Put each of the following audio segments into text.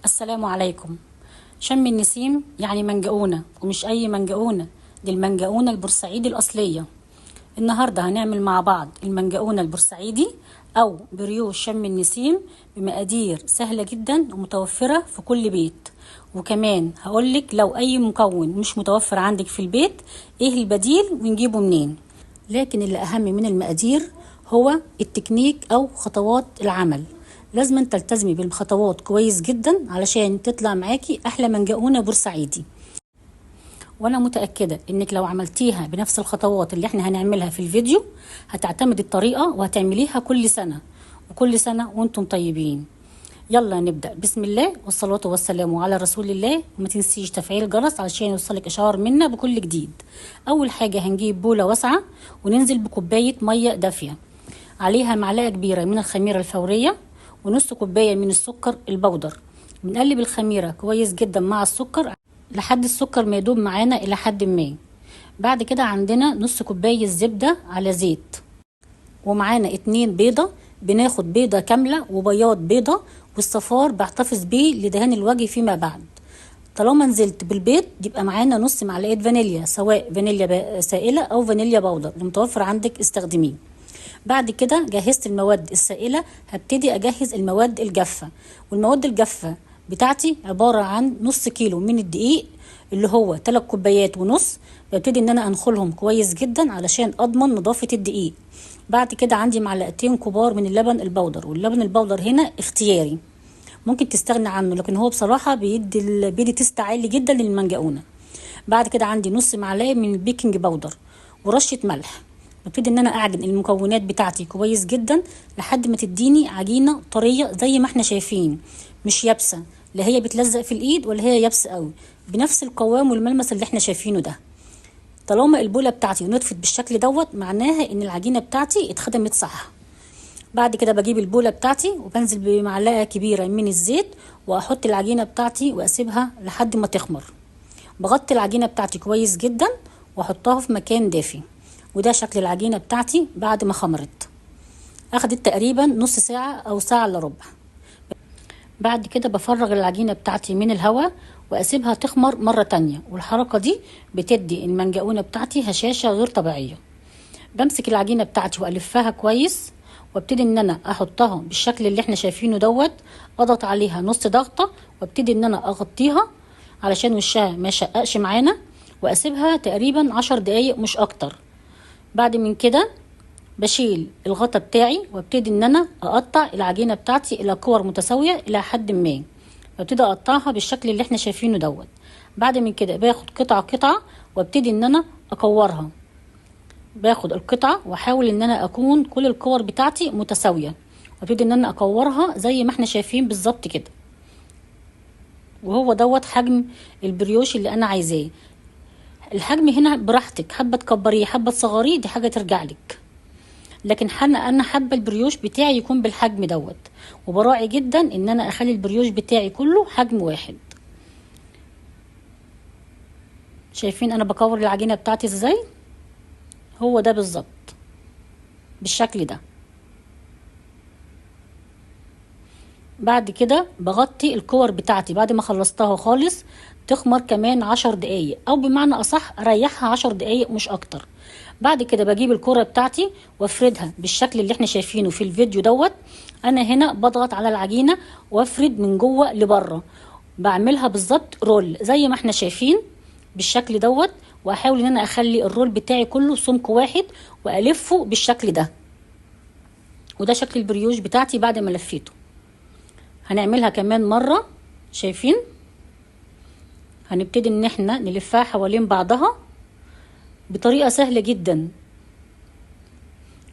السلام عليكم. شم النسيم يعني منجقونة، ومش أي منجقونة، دي المنجقونة البورسعيدي الأصلية. النهاردة هنعمل مع بعض المنجقونة البورسعيدي أو بريوش شم النسيم بمقادير سهلة جدا ومتوفرة في كل بيت. وكمان هقولك لو أي مكون مش متوفر عندك في البيت إيه البديل ونجيبه منين. لكن اللي أهم من المقادير هو التكنيك أو خطوات العمل. لازم تلتزمي بالخطوات كويس جدا علشان تطلع معاكي أحلى منجقونة بورسعيدي. وانا متأكدة انك لو عملتيها بنفس الخطوات اللي احنا هنعملها في الفيديو هتعتمد الطريقة وهتعمليها كل سنة، وكل سنة وانتم طيبين. يلا نبدأ. بسم الله والصلاة والسلام على رسول الله. وما تنسيش تفعيل الجرس علشان يوصلك اشعار منا بكل جديد. اول حاجة هنجيب بولة واسعة وننزل بكوباية مية دافية عليها معلقة كبيرة من الخميرة الفورية ونص كوباية من السكر البودر. بنقلب الخميرة كويس جدا مع السكر لحد السكر ما يدوب معانا الى حد ما. بعد كده عندنا نص كوباية زبدة على زيت، ومعانا 2 بيضة. بناخد بيضة كاملة وبياض بيضة، والصفار بحتفظ بيه لدهان الوجه فيما بعد. طالما نزلت بالبيض يبقى معانا نص معلقة فانيليا، سواء فانيليا سائلة او فانيليا بودر، المتوفر عندك استخدميه. بعد كده جهزت المواد السائلة، هبتدي اجهز المواد الجافة. والمواد الجافة بتاعتي عبارة عن نص كيلو من الدقيق اللي هو 3 كوبايات ونص. ببتدي ان انا انخلهم كويس جدا علشان اضمن نظافة الدقيق. بعد كده عندي معلقتين كبار من اللبن البودر، واللبن البودر هنا اختياري، ممكن تستغنى عنه، لكن هو بصراحة بيدي taste عالي جدا للمنجقونة. بعد كده عندي نص معلقة من ال baking powder ورشة ملح. ببتدي ان انا اعجن المكونات بتاعتي كويس جدا لحد ما تديني عجينة طرية زي ما احنا شايفين، مش يابسة، لا هي بتلزق في الايد ولا هي يابسة قوي، بنفس القوام والملمس اللي احنا شايفينه ده. طالما البوله بتاعتي نطفت بالشكل دوت معناها ان العجينة بتاعتي اتخدمت صح. بعد كده بجيب البوله بتاعتي وبنزل بمعلقه كبيرة من الزيت واحط العجينة بتاعتي واسيبها لحد ما تخمر. بغطي العجينة بتاعتي كويس جدا واحطها في مكان دافي. وده شكل العجينة بتاعتي بعد ما خمرت، اخدت تقريبا نص ساعة او ساعة الا ربع. بعد كده بفرغ العجينة بتاعتي من الهواء واسيبها تخمر مرة تانية، والحركة دي بتدي المنجقونة بتاعتي هشاشة غير طبيعية. بمسك العجينة بتاعتي والفها كويس وابتدي ان انا احطها بالشكل اللي احنا شايفينه دوت، اضغط عليها نص ضغطة وابتدي ان انا اغطيها علشان وشها ما يشققش معانا، واسيبها تقريبا 10 دقايق مش اكتر. بعد من كده بشيل الغطا بتاعي وابتدي ان انا اقطع العجينة بتاعتي الى كور متساوية الى حد ما. ببتدي اقطعها بالشكل اللي احنا شايفينه دوت. بعد من كده باخد قطعه قطعه وابتدي ان انا اكورها. باخد القطعة واحاول ان انا اكون كل الكور بتاعتي متساوية، وابتدي ان انا اكورها زي ما احنا شايفين بالظبط كده. وهو دوت حجم البريوش اللي انا عايزاه. الحجم هنا براحتك، حابة تكبريه حابة تصغريه دي حاجة ترجع لك، لكن انا حابة البريوش بتاعي يكون بالحجم دوت، وبراعي جدا ان انا اخلي البريوش بتاعي كله حجم واحد. شايفين انا بكور العجينة بتاعتي ازاي؟ هو ده بالظبط بالشكل ده. بعد كده بغطي الكور بتاعتي بعد ما خلصتها خالص، تخمر كمان 10 دقايق، او بمعنى اصح اريحها 10 دقايق مش اكتر. بعد كده بجيب الكرة بتاعتي وافردها بالشكل اللي احنا شايفينه في الفيديو دوت. انا هنا بضغط على العجينة وافرد من جوه لبره، بعملها بالظبط roll زي ما احنا شايفين بالشكل دوت، واحاول ان انا اخلي ال roll بتاعي كله سمك واحد والفه بالشكل ده. وده شكل البريوش بتاعتي بعد ما لفيته. هنعملها كمان مرة. شايفين؟ هنبتدي ان احنا نلفها حوالين بعضها بطريقة سهلة جدا.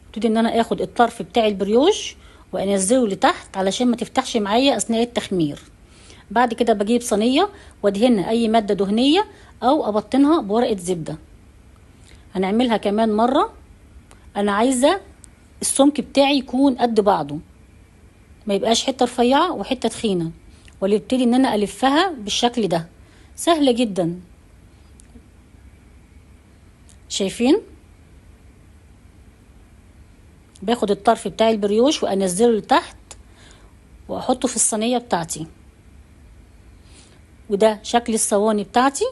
ابتدي ان انا اخد الطرف بتاع البريوش وانزله لتحت علشان ما تفتحش معايا اثناء التخمير. بعد كده بجيب صينية وادهنها اي مادة دهنية او ابطنها بورقة زبدة. هنعملها كمان مرة. انا عايزة السمك بتاعي يكون قد بعضه، ما يبقاش حتة رفيعة وحتة تخينة، وابتدي ان انا الفها بالشكل ده. سهلة جدا. شايفين؟ باخد الطرف بتاع البريوش وانزله لتحت واحطه في الصينية بتاعتي. وده شكل الصواني بتاعتي،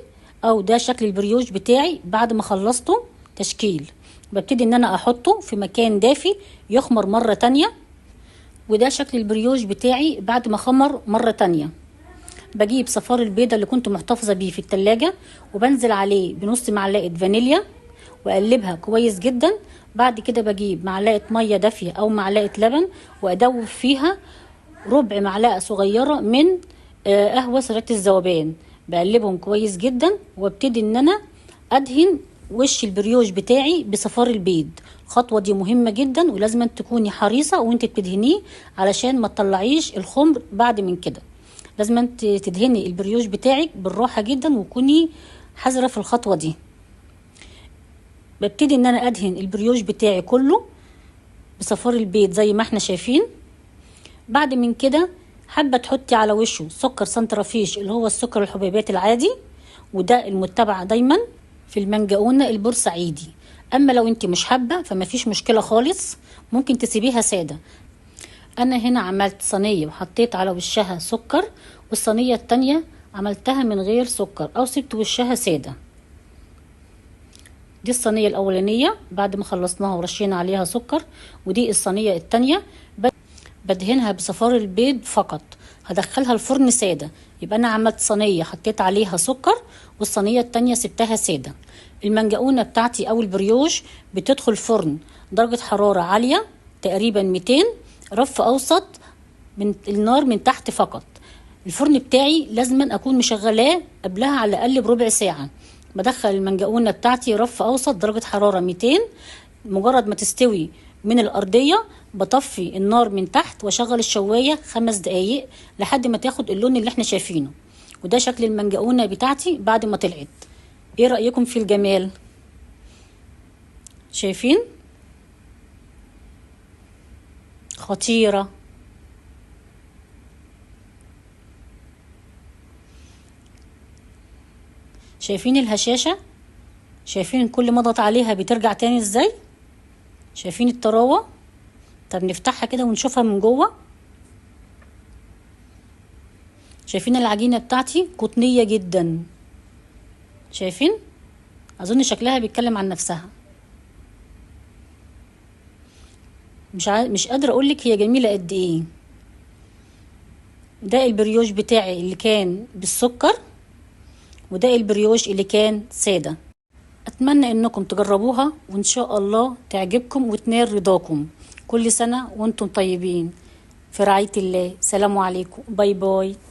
او ده شكل البريوش بتاعي بعد ما خلصته تشكيل. ببتدي ان انا احطه في مكان دافي يخمر مرة تانية. وده شكل البريوش بتاعي بعد ما خمر مرة تانية. بجيب صفار البيضة اللي كنت محتفظة بيه في التلاجة وبنزل عليه بنص معلقة فانيليا واقلبها كويس جدا. بعد كده بجيب معلقة مية دافية او معلقة لبن وادوب فيها ربع معلقة صغيرة من قهوة سريعة الذوبان، بقلبهم كويس جدا وابتدي ان انا ادهن وش البريوش بتاعي بصفار البيض. الخطوة دي مهمة جدا ولازم تكوني حريصة وانت بتدهنيه علشان ما تطلعيش الخمر بعد من كده. لازم تدهني البريوش بتاعك بالراحة جدا وكوني حذرة في الخطوة دي. ببتدي ان انا ادهن البريوش بتاعي كله بصفار البيض زي ما احنا شايفين. بعد من كده حابة تحطي على وشه سكر سنترافيش اللي هو السكر الحبيبات العادي، وده المتبع دايما في المنجقونة البورسعيدي. اما لو انت مش حابة فما فيش مشكلة خالص، ممكن تسيبيها سادة. انا هنا عملت صينية وحطيت على وشها سكر، والصينية التانية عملتها من غير سكر او سبت وشها سادة. دي الصينية الاولانية بعد ما خلصناها ورشينا عليها سكر، ودي الصينية التانية بدهنها بصفار البيض فقط، هدخلها الفرن سادة. يبقى انا عملت صينية حطيت عليها سكر والصينية التانية سبتها سادة. المنجقونة بتاعتي او البريوش بتدخل فرن درجة حرارة عالية تقريبا 200، رف اوسط من النار من تحت فقط. الفرن بتاعي لازم اكون مشغلاه قبلها على الاقل بربع ساعة. بدخل المنجقونة بتاعتي رف اوسط درجة حرارة 200، مجرد ما تستوي من الارضية بطفي النار من تحت واشغل الشواية 5 دقايق لحد ما تاخد اللون اللي احنا شايفينه. وده شكل المنجقونة بتاعتي بعد ما طلعت. ايه رأيكم في الجمال؟ شايفين؟ خطيرة. شايفين الهشاشة؟ شايفين كل ما اضغط عليها بترجع تاني ازاي؟ شايفين الطراوة؟ طب نفتحها كده ونشوفها من جوه. شايفين العجينة بتاعتي قطنية جدا؟ شايفين؟ اظن شكلها بيتكلم عن نفسها. مش قادرة اقولك هي جميلة قد ايه. ده البريوش بتاعي اللي كان بالسكر، وده البريوش اللي كان سادة. اتمنى انكم تجربوها وان شاء الله تعجبكم وتنال رضاكم. كل سنة وانتم طيبين، في رعاية الله. سلام عليكم، bye bye.